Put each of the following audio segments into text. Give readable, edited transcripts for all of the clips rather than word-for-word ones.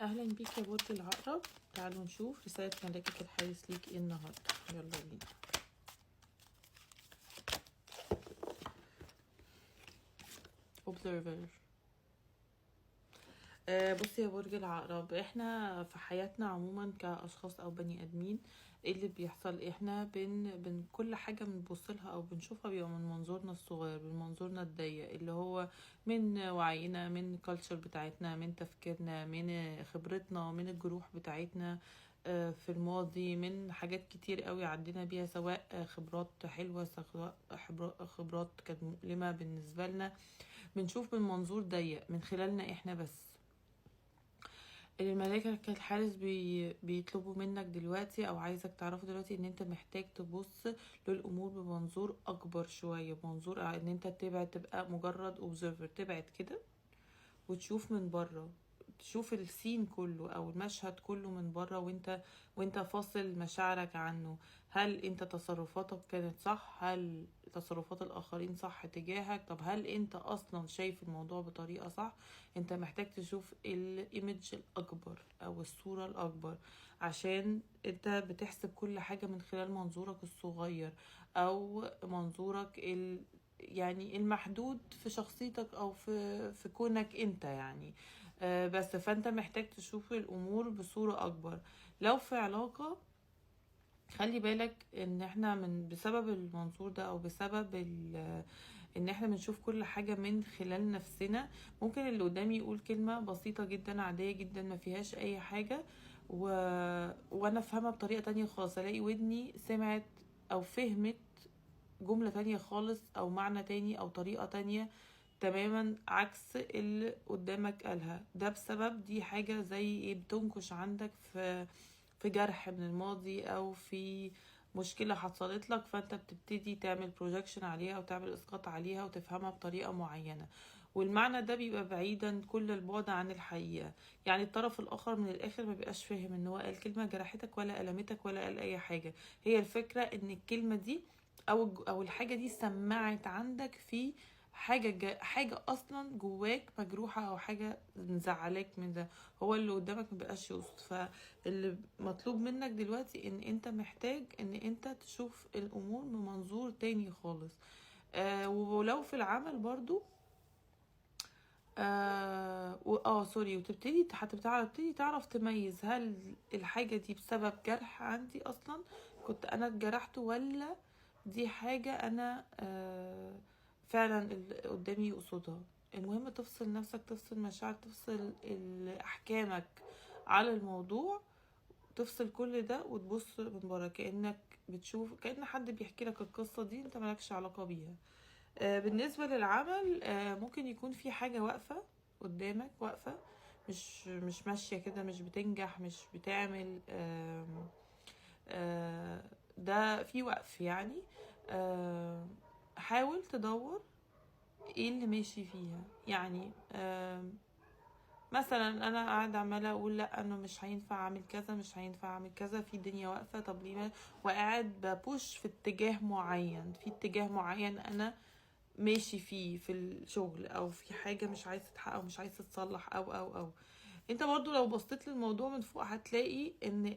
اهلا بيك يا برج العقرب. تعالوا نشوف رسالة ملائكة الحارس ليك ايه النهاردة. يلا بينا. observer. بصي يا برج العقرب، احنا في حياتنا عموما كأشخاص او بني ادمين ايه اللي بيحصل؟ احنا بن كل حاجة بنبص لها او بنشوفها بيبقى من منظورنا الصغير، من منظورنا الضيق اللي هو من وعينا، من culture بتاعتنا، من تفكيرنا، من خبرتنا، من الجروح بتاعتنا في الماضي، من حاجات كتير قوي عدينا بيها، سواء خبرات حلوة سواء خبرات كانت مؤلمة بالنسبة لنا. بنشوف من منظور ضيق من خلالنا احنا بس. الملائكة الحارس بيطلبوا منك دلوقتي او عايزك تعرفه دلوقتي ان انت محتاج تبص للامور بمنظور اكبر شوية، بمنظور ان انت تبعد، تبقى مجرد observer، تبعد كده وتشوف من بره، تشوف ال scene كله او المشهد كله من بره، وانت فاصل مشاعرك عنه. هل انت تصرفاتك كانت صح؟ هل تصرفات الاخرين صح تجاهك؟ طب هل انت اصلا شايف الموضوع بطريقة صح؟ انت محتاج تشوف ال image الاكبر او الصورة الاكبر، عشان انت بتحسب كل حاجة من خلال منظورك الصغير او منظورك يعني المحدود في شخصيتك او في كونك انت يعني. بس فانت محتاج تشوف الامور بصورة اكبر. لو في علاقة، خلي بالك ان احنا من بسبب المنظور ده او بسبب ان احنا بنشوف كل حاجة من خلال نفسنا، ممكن اللي قدامي يقول كلمة بسيطة جدا عادية جدا ما فيهاش اي حاجة وانا افهمها بطريقة تانية خالص، الاقي ودني سمعت او فهمت جملة تانية خالص او معنى تاني او طريقة تانية تماما عكس اللي قدامك قالها. ده بسبب دي حاجة زي ايه بتنكش عندك في جرح من الماضي او في مشكلة حصلت لك، فانت بتبتدي تعمل projection عليها وتعمل اسقاط عليها وتفهمها بطريقة معينة، والمعنى ده بيبقى بعيدا كل البعد عن الحقيقة. يعني الطرف الاخر من الاخر ما بيبقاش فاهم ان هو قال كلمة جرحتك ولا ألمتك ولا قال اي حاجة. هي الفكرة ان الكلمة دي او الحاجة دي سمعت عندك في حاجة اصلا جواك مجروحة او حاجة مزعلاك من ده، هو اللي قدامك مبقاش يقصد. فاللي مطلوب منك دلوقتي ان انت محتاج ان انت تشوف الامور من منظور تاني خالص. ولو في العمل برضو sorry، وتبتدي تبتدي تعرف تميز هل الحاجة دي بسبب جرح عندي اصلا كنت انا اتجرحت، ولا دي حاجة انا فعلا اللي قدامي يقصدها. المهم تفصل نفسك، تفصل مشاعرك، تفصل احكامك على الموضوع، تفصل كل ده وتبص من بره كأنك بتشوف، كأن حد بيحكي لك القصة دي انت مالكش علاقة بيها. بالنسبة للعمل، ممكن يكون في حاجة واقفة قدامك، واقفة مش ماشية كده، مش بتنجح، مش بتعمل، ده في وقف يعني. حاول تدور ايه اللي ماشي فيها. يعني مثلا انا قاعده عماله اقول لا انا مش هينفع اعمل كذا، مش هينفع اعمل كذا، في دنيا واقفه، طب ليه وقاعد ببوش في اتجاه معين، في اتجاه معين انا ماشي فيه في الشغل، او في حاجه مش عايز تتحقق ومش عايز تتصلح، او او او انت برضو لو بصيت للموضوع من فوق هتلاقي ان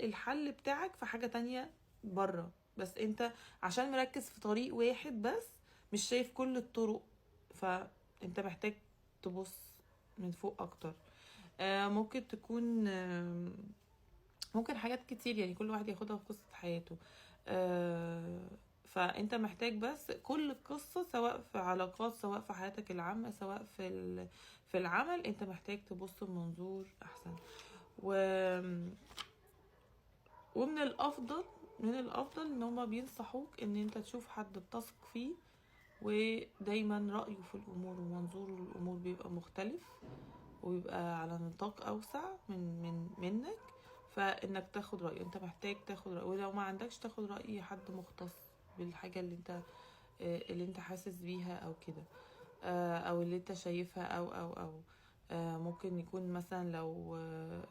الحل بتاعك في حاجه تانية بره، بس انت عشان مركز في طريق واحد بس مش شايف كل الطرق، فانت محتاج تبص من فوق اكتر. ممكن تكون، ممكن حاجات كتير، يعني كل واحد ياخدها في قصة حياته. فانت محتاج بس كل قصة، سواء في علاقات، سواء في حياتك العامة، سواء في العمل، انت محتاج تبص بمنظور احسن. ومن الافضل ان هما بينصحوك ان انت تشوف حد بتثق فيه، ودايما رأيه في الامور ومنظوره للامور بيبقى مختلف وبيبقى على نطاق اوسع من منك، فانك تاخد رأيه. انت محتاج تاخد رأيه، ولو ما عندكش تاخد رأي حد مختص بالحاجة اللي انت حاسس بيها او كده، او اللي انت شايفها او او او ممكن يكون مثلا لو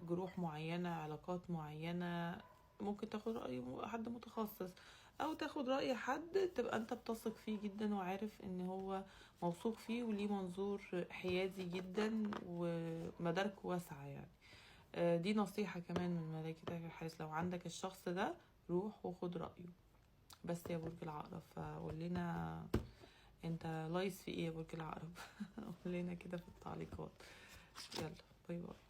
جروح معينة، علاقات معينة، ممكن تاخد رأي حد متخصص، او تاخد رأي حد تبقى انت بتثق فيه جدا وعارف ان هو موثوق فيه وليه منظور حيادي جدا ومداركه واسعة يعني. دي نصيحة كمان من ملائكة الحارس، لو عندك الشخص ده روح وخد رأيه. بس يا برج العقرب، فقول لنا انت لايص في ايه يا برج العقرب؟ قول لنا كده في التعليقات. يلا bye bye.